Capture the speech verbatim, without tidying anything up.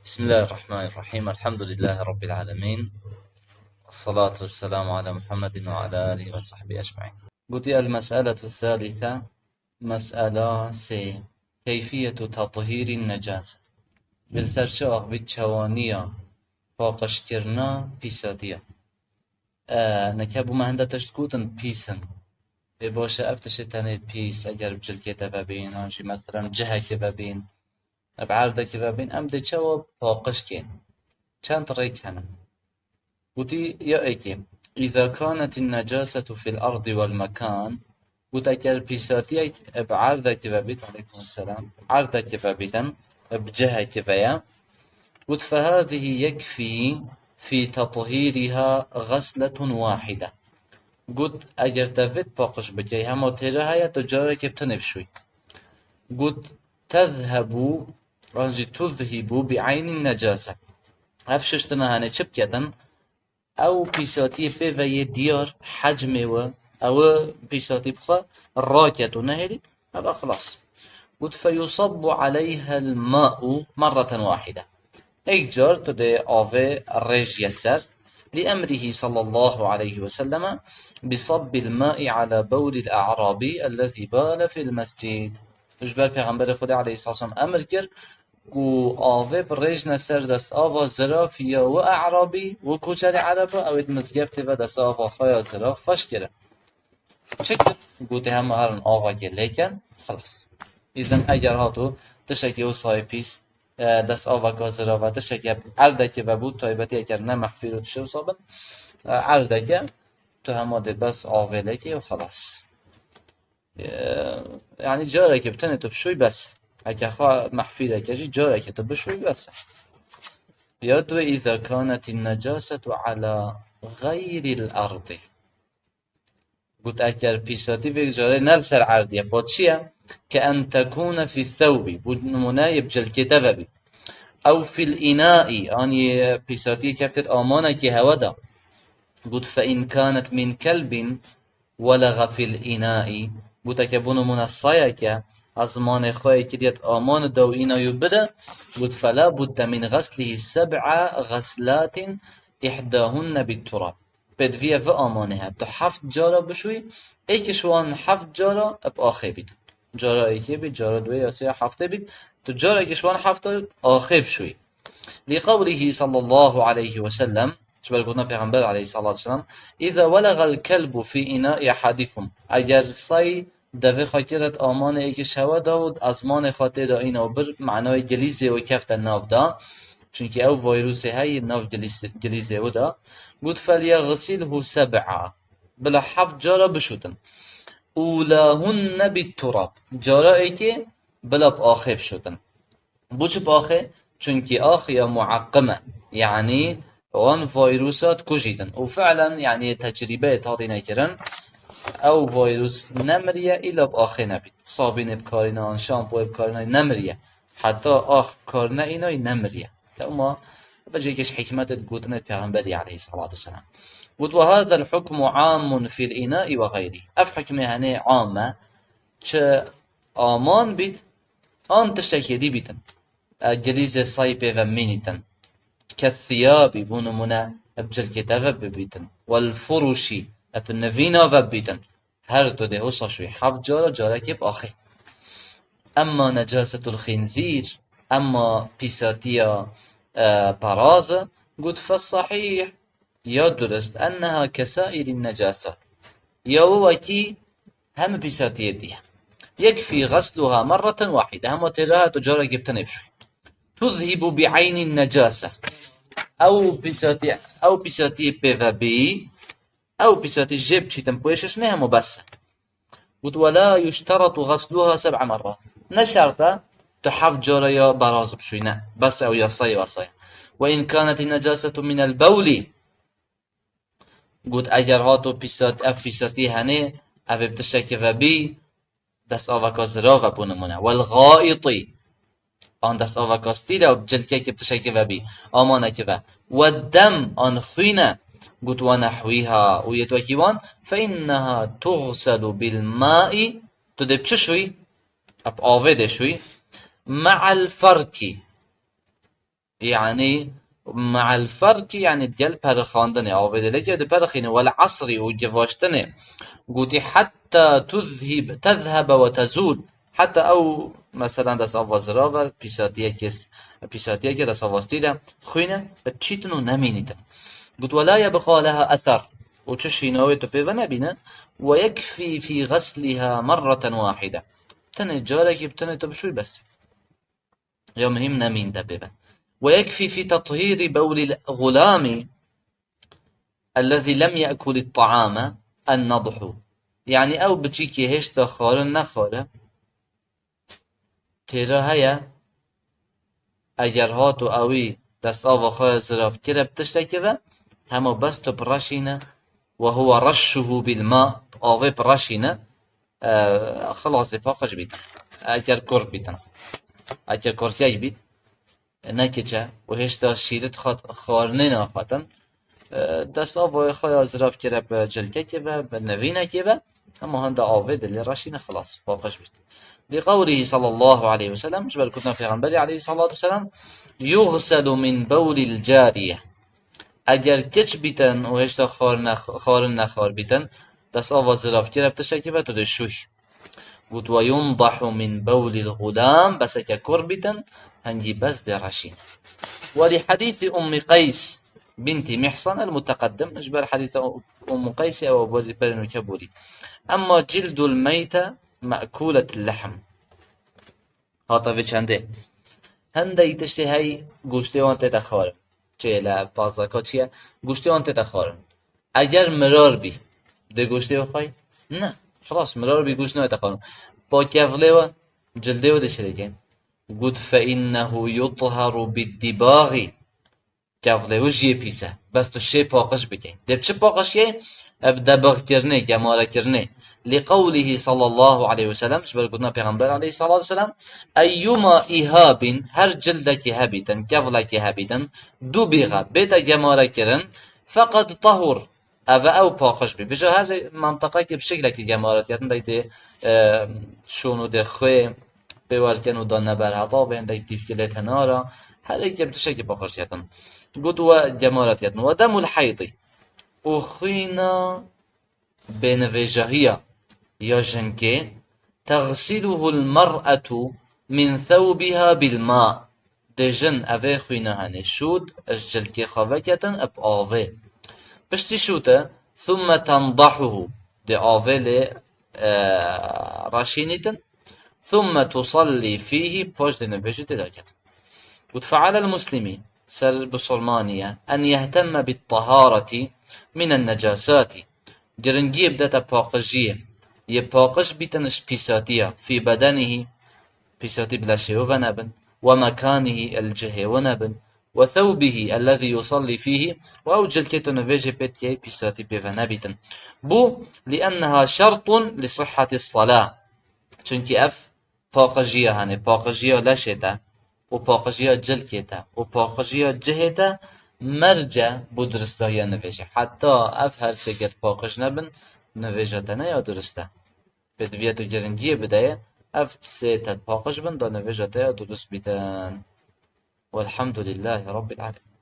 بسم الله الرحمن الرحيم. الحمد لله رب العالمين. والصلاة والسلام على محمد وعلى آله وصحبه أجمعين. Gotî المسألة الثالثة، مسألة سي، كيفية تطهير النجاسة. Li ser çi axivî çawaniya paqijkirina pîsatiya. E, neke bû me hinde tişt gotin pîs in. Ê baş e, ev tiştê tenê pîs, eger bi cilkê te vebîn, an jî meselen cihekê vebîn, bi erdekê vebîn, em dê çawa paqij kên? Çend rêk hene. Gotî ya êkê, إذا كانت النجاسة في الأرض والمكان، got eger pîsatiyek bi erdekê vebît, aleykum selam, erdekê vebîtin, bi cihekê ve ye, got فهذه يكفي في تطهيرها غسلة واحدة. Got eger te vêt paqij bikey, hema têra heye, tu carekê bi tenê bişûy. Got تذهب، an jî تذهب بعين النجاسة. Ev şiştina hene çi biketin? Ew pîsatiyê pê ve yê diyar, hecmê we, ew pîsatî bi xwe raket û nehêlî, ev e xilas. Got فيصب عليها الماء مرة واحدة. Êk car tu dê avê rêjiye ser, لأمره صلى الله عليه وسلم بصب الماء على بول الأعرابي الذي بال في المسجد. Ji ber Pêxemberê Xwedê aleyhisselam emir kir ku avê birêjne ser destava zirafî ya wi e'rabî, wi koçerê ereba, ew ê di mizgeftê ve destava xwe ya ziraf xweş kire. Çi kir? Gotê hema herin avakê lêken, xilas. Îzin eger hato tiştekî wisa yê pîs, e, dest avaka zirava, tiştekî erdekê vebû, taybetî eger ne mehfîr û tiştê wisa bin, e, erdeke, tu hema dê bes avê lêkê û xilas. E, yanî carekê bi tenê tu bişûy bes. Heke xwe mehfîreke jî carekê tu bişûy bes. Ya duê, إذا كانت النجاسة على غير الأرض. Got eger pîsatî vê carê ne li ser erdî ye, po çi ye? كأن تكون في الثوب. Bo nimûne yê bi cilkê te vebî. أو في الإناء. An yê pîsatiyê keftêt amanekî hewe de. Got فإن كانت من كلب ولغ في الإناء. Got eke bo nimûne sayeke, ez zimanê xwe yê kiriyet aman de û îna yû bire. Got فلا بد من غسله سبع غسلات إحداهن بالتراب. Pêdivî ye vi amanê he. Tu heft cara bişûyî, êkî ji wan heft cara bi axê bîtin. Cara êkê bît, cara duê ya sê ya heftê bît. Tu carekî ji wan hefta axê bişûyî. لقوله صلى الله عليه وسلم, ji ber gotina Pêxember aleyhissalatu vesselam, إذا ولغ الكلب في إناء أحدكم. Eger say devê xwe kiret amanê êkî ji hewe da û ezmanê xwe tê de îna û bir, manayê gilîzê wê kefte nav da. Çunkî ew vayrûsê heye nav gilîz-, gilîzê wê de. Got, فليغسله سبعا. Bila heft cara bişûtin. أولاهن بالتراب. Cara êkê bila bi axê bişûtin. Bo çi bi axê? Çunkî ax ya muaqqim e. Yanî wan vayrûsa dikujîtin. Û fi'len, yanî tecrîbeyê tadî nekirin, ew vayrûs nemiriye, îla bi axê nebît. Sabînê bikarînan, şampoyê bikarînan nemiriye. Heta ax kar neînay nemiriye. Lewma vecihekî ji hikmetê di gotinê Pêxemberî aleyhissalatu vesselam. Got, وهذا الحكم عام في الإناء وغيره. Ev hukmê henê am e, çi aman bît, an tiştekê dî bîtin. E, gilîzê sayî pê ve mînîtin. كالثياب, bo nimûne, bi cilkê te ve bibîtin. والفرش, bi nivîna ve bibîtin. Her tu dê wisa şûyî heft cara, carekê bi axê. أما نجاسة الخنزير, emma pîsatiya, e, paraz, got, فالصحيح, ya durist, أنها كسائر النجاسات. Ya wekî hemî pîsatiyê dî ye. يكفي غسلها مرة واحدة. Hema têra tu carekê bi tenê bişûyî. تذهب بعين النجاسة. Ew pîsatî, ew pîsatiyê pê ve bî, ew pîsatî jê biçîtin pêşiş ne hemû bes e. Got, ولا يشترط غسلها سبع مرات. Ne şert e tu heft cara ya beraz bişûyî, ne. Bes ew yasayê wesayê. وإن كانت النجاسة من البول. Got, eger hato pîsat-, ev pîsatî henê, ev ê bi tiştekî ve bî, destaveka zirav e, bo nimûne. والغائط. An destaveka stîl e, cilkekî bi tiştekî ve bî, amanekî ve. والدم, an xwîn e. Got, ونحوها, û yê wekî wan, فإنها تغسل بالماء, tu dê bi çi şûyî? Bi avê dê şûyî. مع الفرك. Yani, me'el ferki, yani digel perixandinê, avê dilekê diperixîne, wel asrî û givaştinê. Gotî, hetta tuzhib, tezhebe ve tezûl. Heta ew, mesela, dest ava zirav e, pîsatiyekê, pîsatiyekê dest ava stîl e, xwîne, çîtin û nemînîtin. Got, ve la yebqa leha ether. Û çi şînawê tu pê ve nebîne. Ve yekfî fî xeslîha merreten wahide. Tenê carekî bi tenê tu bişûy bes. Ya muhîm nemîn de pê ve. Ve yekfî fî tethîrî bewlîl xulâmî ellezî lem ye'kulît ta'ame en-nedhu. Yani ew biçîkê hêşta xwarin nexware, têra heye, eger hat û ewî destava xwe zirav kire bi tiştekê ve, hema bes tu bireşîne, ve huwe reşşuhu bil ma, avê bireşîne, e, xilasê paqij bît. Eger kurd bîtin. Eger kurkek bît, ne keç e û hêşta şîrit xwat-, xwarinê naxwatin, e, dest avayê xwe ya zirav kire bi cilkekê ve, bi nivînekê ve, hema hinde avê dilê reşîne, xilas, paqij bît. Li qewlihi sallallahu aleyhi ve sellem, ji ber gotina Pêxemberê aleyhissalatu vesselam, yuxselu min bewlil cariye. Eger keç bîtin û hêşta xwarin nex-, xwarin nexwar bîtin, dest ava zirav kire bi tiştekê ve tu dê şûy. Got, ve yundahu min bewlil xulam, bes eke kur bîtin, hingî bes dê reşîn. Ve li hadîsî Ummi Qeys binti Mihsan el-muteqeddim, ji ber hadîsa Ummu Qeysê ew berî berî nûke borî. Emma cildul meyte me'kuletil lehm. Hata vê çendê. Hindek tiştê hey goştê wan tête xwarin. Çêle, pazaka çi ye? Goştê wan tête xwarin. Eger mirar bî, dê goştê wê xway? Ne. Xilas, mirar bî, goşt nayête xwarin. Pa kevlê we, cildê we dê çi dê kên? Got, fe innehu yutharu bid-dibagî. Kevlê wî jiyê pîs e. Bes tu şê paqij bikey. Dê bi çi paqij key? Ev debixkirinê, gemarekirinê. Li qewlihi sallallahu aleyhi ve sellem, ji ber gotina Pêxember aleyhissalatu vesselam, eyyuma ihabin, her cildekî hebîtin, kevlekî hebîtin, dubiga, bête gemarekirin, feqad tahur, ev e ew paqij bî. Vêca her mentiqekê bi şeklekî gemaret ketin, daytê, e, şûn û dê xwê pê werken û danne ber heta, bên dayt dîvkê lê tenara, her yekê bi tiştekî paqij ketin. Got we gemaret ketin. Ve demul heydi. Û xwîna bênivêjahiya ya jinkê, teğsiluhul mer'etu min thewbiha bil ma. Dê jin evê xwîna henê şût, ji cilkê xwe veketin bi avê. Piştî şûte, thumme tendahuhu, dê avê lê, e, reşînîtin, thumme tusalli fîhî, paş dê nivêjî tê daket. Got, fe'alel muslimi, ser bisilmanî ye, en yehtemme bit tahareti minen necasati. Giringiyê bidete paqijiyê. Yê paqij bîtin ji pîsatiya, fî bedenihî, pîsatî bi leşê wî ve nebin, we mekanihî, el cihê wî nebin, we thewbihî ellezî yusallî fîhî, û ew cilkê tu nivêjê pê dikey pîsatî pê ve nebîtin. Bû, lienneha şertun li sihheti sala. Çunkî ev paqijiya hene, paqijiya leşê te û paqijiya cilkê te û paqijiya cihê te merc e bo diristahiya nivêjê. Heta ev her sê ket paqij nebin, nivêja te ne ya durist e. Pêdivî ye tu giringiyê bideyê, ev sê tet paqij bin, da nivêja te ya durist bîtin. Welhamdulillahî Rabbil alemin.